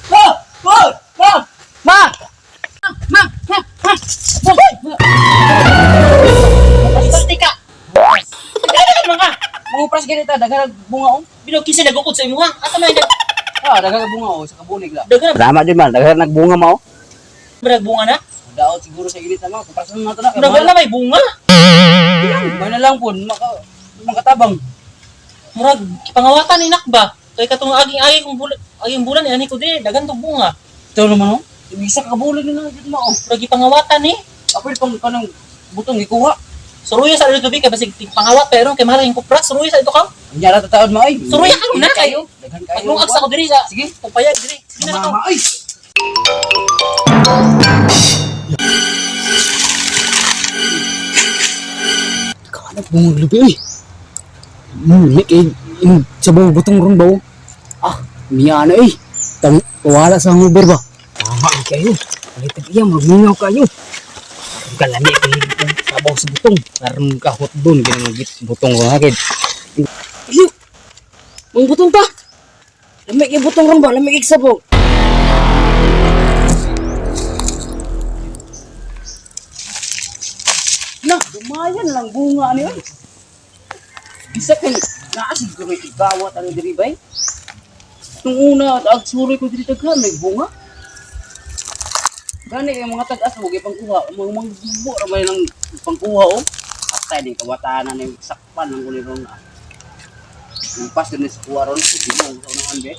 Ma! Ma! Ma! Ma! Ma! Ma! Ma! Pasti ka. Daghan man ka. Mga pras ganita, daghan ang bunga oh. Binog kinsa nagukod sa imuha. Asa man nag Ah, daghan ang bunga oh, sa kabulig la. daghan Tama din man, daghan nagbunga mao. na bunga na. Daot siguro sa init na mga, kuprasan na to na. Murag wala may bunga. May na lang po, maka, makatabang. Murag pangawatan ni nakba. Kay katong aging-agi kong bulan, aging bulan ani ko di daghan tong bunga. Ito naman oh. Isa kabulig na lang dito mo oh. Murag gipangawatan ni. Ako yung pang kanang butong gikuha. Suruya sa dito bi kay basig pangawat pero kay mahal ang kupras suruya sa ito ka. Ang yara tataon mo ay. Suruya ka na kayo. Daghan kayo. Paglungag sa ko diri sa Sige. pagpayag diri. Sige na to. Mama ay. Kaanap bunga lubi oy. Muli kay in sa buong butong ron ba? Oh. Ah, miya na eh. Tang wala sa Uber ba? Tama ang kayo. Palitag iya magmingaw kayo. Karon ka lami kay sabaw sa butong. Karon ka hot doon ginang butong ron hakid. Iyo. Mga butong ta. Lamig yung butong ron ba? Lamig yung sabaw. Na, dumayan lang bunga ni oy. Bisa kay naa siguro kay gawat ang diri bay. Nung una ag suroy ko diri daghan may bunga. Gani kay mga tag-as mo kay pangkuha, mga manggubo ra may nang pangkuha oh. Atay din kawatanan ni sakpan ang kulirong na. Lumpas din sa kuha ron, hindi mo sa unang be.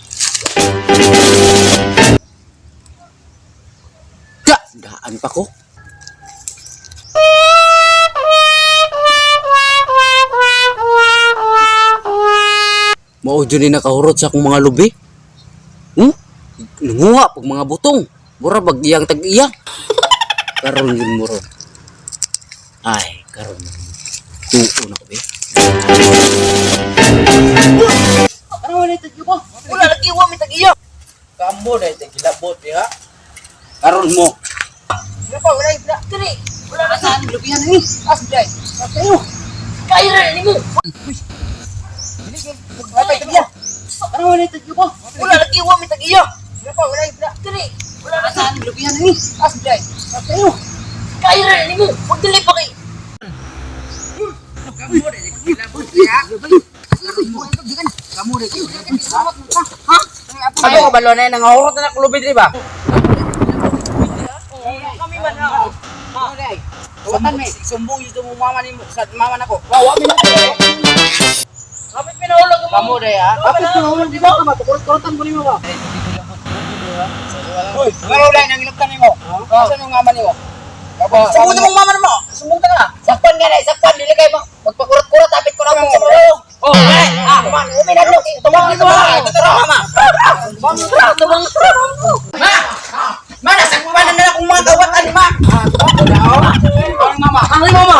Ka, daan pa ko. Mao jud ni nakahurot sa akong mga lubi. Hmm? Nanguha pag mga butong. Mura bag iyang tag-iya. Karon yun mo ron. Ay, karon. Tuo na ko be. Ano wala ito ba? Wala lagi wa mi tag-iya. Kambo na ito gilabot diha. Karon mo. Wala pa, wala wala. Diri. Wala ka Saan lubihan ni? As day. Kayo. Kaya ra nimo. Wala pa ito. Ano wala ito ba? Wala lagi wa mi tag-iya. Wala pa, wala wala. Diri. Wala ka Saan lubihan ni? As day. Kayo. Kaya ra nimo. Wag dili pa kay. Kambo na ito gilabot diha. Kambo na ito. Ha? Ano ko balon na nangahurot na lubi diri ba? Kami man ha. Sumbong, sumbong yun mo mama ni sa mama nako. Wa mi na. Kapit pinahulog mo. Kamo day ha. Kapit pinahulog di ba? Makukurot-kurotan ko nimo ba? Hoy, ngaro lang nang inugtan nimo. Asa nung mama nimo? Sumbong mong mama mo. Sumbong ta ka. Sakpan nga na, sakpan dili kay magpakurot-kurot apit ko na mo. Oh, eh, ah, man, umi na lo. Tumang ni mama. Tara mama. Tara, tumang. Ma! Ma, nasakpan na akong mga kawatan, ma. Mama. Ang mama.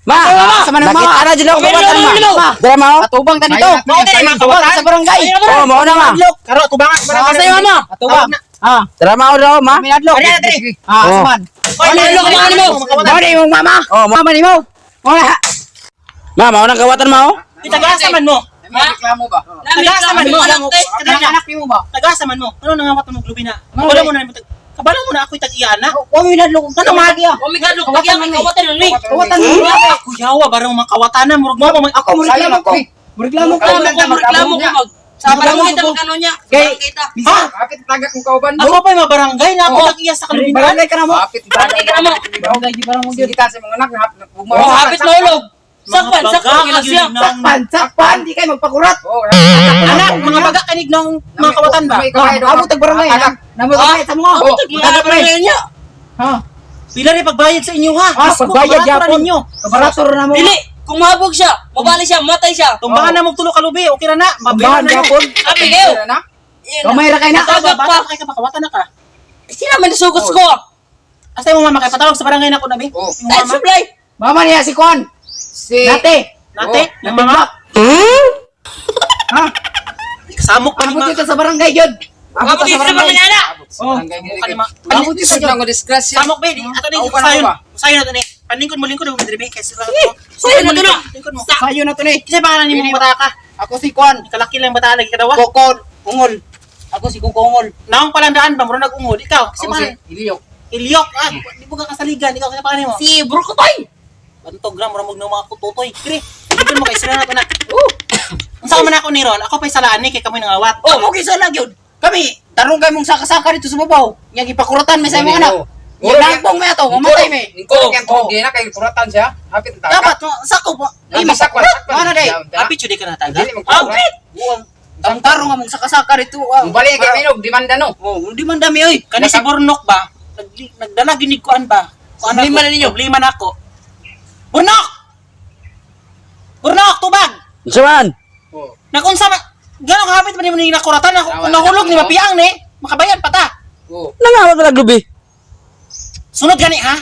Ma, Sa man ang mama. Nakita na jud ako kawatan ma. Ma. Dara mao. Atubang ta dito. Mao dili mga kawatan Sa barangay. Oh, mao na ma. Karo tubangan barangay. Sa mama. Atubang. Ah, Dara mao daw ma. minadlok. Ah, Oh. saman. Oy, nadlok mama nimo. Mao ni imong mama. Oh, ma. Mama nimo. Wala. Ma, mao nang kawatan mao. Itagasa man mo. Ha? Reklamo ba? Tagasa man mo. Anak anak nimo ba? Tagasa man mo. Ano nangawat mo glubi na? Kabalo mo na kabalo mo na ako'y tag-iya na. Wa mi nadlok. Ano ma? Wa mi gadlok tag-iya kay kawatan ni. Kawatan ni. Ako yawa barang mga kawatan na murag mo mag Ako mo reklamo ko. Mo reklamo ko. Reklamo ko, reklamo ko mag sa barangay ta magkano niya. Kay- Barangay ta. Ha? Kapit taga kung kauban mo. Ako pa yung mga barangay na ako tag-iya sa kalubinan. Barangay ka na mo. Kapit Barangay ka na mo. Barangay di parang mo gyud. Sige ta sa mga anak na Oh, hapit mahulog. Sakpan, sakpan kila siya. Sakpan, sakpan di kay magpakurat. Oh, Anak, mga baga kanig ng mga kawatan ba? Amo tag barangay. Namo Ah? kay sa mo. Amo tag mga barangay niya. Ha. Pila ni pagbayad sa inyo ha? Ah, Diyos ko, pagbayad kabarato na yapon. ninyo. Kabarato ra na mo. Dili, kung mahabog siya, mabali siya, matay siya. Tumbahan na mong tulo kalubi, okay ra na. Tumbahan Mabayaran na yapon. Abi kayo. na. Kamay ra kay na. Tagak pa. Bata pa kay ka pakawatan na ka. Sila man nasugod ko. Asa mo mama kay patawag sa barangay na ko na be. Oh. Yung Dahil mama. supply. Mama niya si Kwan. Si Nate. Nate, yung mama. Ha? Kasamok pa ni Abot ma. dito sa barangay gyud. Abot Abot sa dito sa barangay. barangay na. Oh. Mukha ni ma. Abot dito Sud sa na ko disgrasya. Samok be, ato ni Ako pa na sayon. ba? Sayon na to ni. Panlingkod mo lingkod mo diri be kay sila to. Sayon na to na. Lingkod mo. Sayo na to ni. Kasi pangalan nimo bata ka. Ako si Kwan. Kalaki lang bata lagi kadawa. Kokon. Ungol. Ako si Kukongol. Naong palandaan ba murag nag-ungol ikaw? Kasi Ako si man Iliyok. Ilyok ah, di mo ka kasaligan ikaw kasi pangalan mo. Si Brukotoy. Bantog ra murag na mga kututoy. Kire, hindi mo kay sila na to na. Unsa man ako ni Ron, ako pa'y salaan ni kay kamoy nangawat. Oh, okay sa lang yun. Kami, tarong kay mong saka-saka dito sa babaw. Nya gipakuratan may sa imong anak. Nya nagpong may ato, mamatay may. Ningko kay ang na kay kuratan siya. Hapit ang tagak. Dapat mo sako po. Ay, Ay, masakpan, sakpan. Mana day? Apit jud ka na taga. Dili magkurat. Ang tarong nga mong saka-saka dito. Ah. Mubali kay minog demanda no. Oh, di man dami oy. Kani si Burnok ba? Nagdala ginig kuan ba? Kuan Problema na ninyo. Problema na ako. Burnok! Burnok, tubag! Unsa man? Oh. Nakunsa ba? Gano'ng kahapit man nimo ning nakuratan ako Tawa, kung nahulog ni tawa. mapiang ni, makabayan pa ta. Oh. Nangawat na lubi. Sunod gani ha.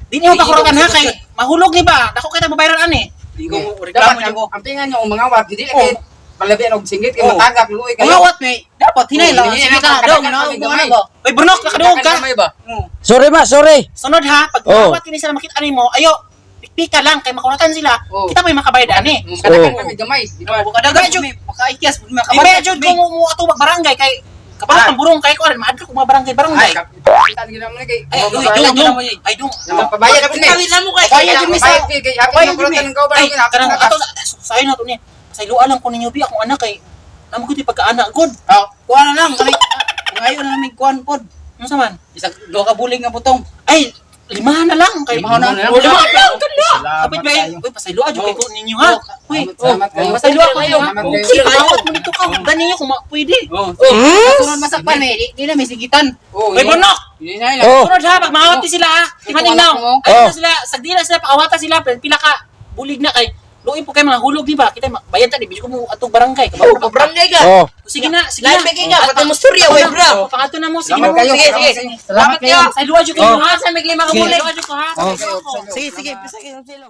Di niyo pakuratan ha kay mahulog ni ba? Dako kita babayaran ani. Di ko reklamo Dapat niyo ko. ang pingan nyo mga wat dili kay palabi og singgit kay Oh. matagak luoy kayo. Mga wat may dapat hinay lang. Oh, Sige hinay ka, lang, daw kadagan na kami mga gamay. ba. Oy Burnok, nakaduog ka. Kamay ba? Sorry ma, sorry. Sunod ha, pag Oh. mawat kini sila makita nimo, ayo pikpika lang kay makuratan sila. Oh. Kita may makabayad ani. Kadagan Oh. kami gamay, di ba? Kadagan jud makaikyas Di makabayad. ba jud kung mo atubag barangay kay kapalat ang burong kay kuan maadlok mga barangay barangay. Ay, kapitan gid naman kay. Ay, Oh, uy, mabayad. dong, dong. Ay, dong. Pabayad ako ni. Tawid na mo kay. Bayad jud mi sa. Bayad kay hapit Bayad na jud mi. kuratan ng kauban Ay, gid kanang ato sayo na to ni. Pasayloan lang ko ninyo bi akong anak kay namo gud pagkaanak gud. Oh, kuha na lang kami. Ngayon na namin kuan pod. Unsa man? Isa duha ka buling nga butong. Ay, lima na lang kay Lima na lang. Oh, lima na lang. Salamat Kapit ba? kayo. Uy, pasayloan jud kay ko ninyo ha. Uy, Salamat kayo. pasayloan ko kayo. Salamat kayo. Sige, kawat mo dito ka. Dani niyo kung pwede. Oh. Sunod masakpan eh, di na may sigitan. Oh, Uy, Burnok! Hindi na lang. Oh. Sunod ha, pag maawat sila ha. Timaning anak now. mo. Ayun Oh. na sila, sagdi na sila, paawata sila, pero pila ka bulig na kay luoy po kayo mga hulog di ba? Kita bayad ta di bisyo ko mo atong barangay. Oh, barangay ka. Oh. Sige na, sige na. Live kay ka, pati mo storya way bra. Pangato na mo, sige Salamat na. kayo. Sige, sige. Salamat Salamat kayo. Sa luwa jud kayo ha. Sa may lima ka bulig. Sa luwa jud ko ha. Oh. Sige, sige. Bisa kayo silo.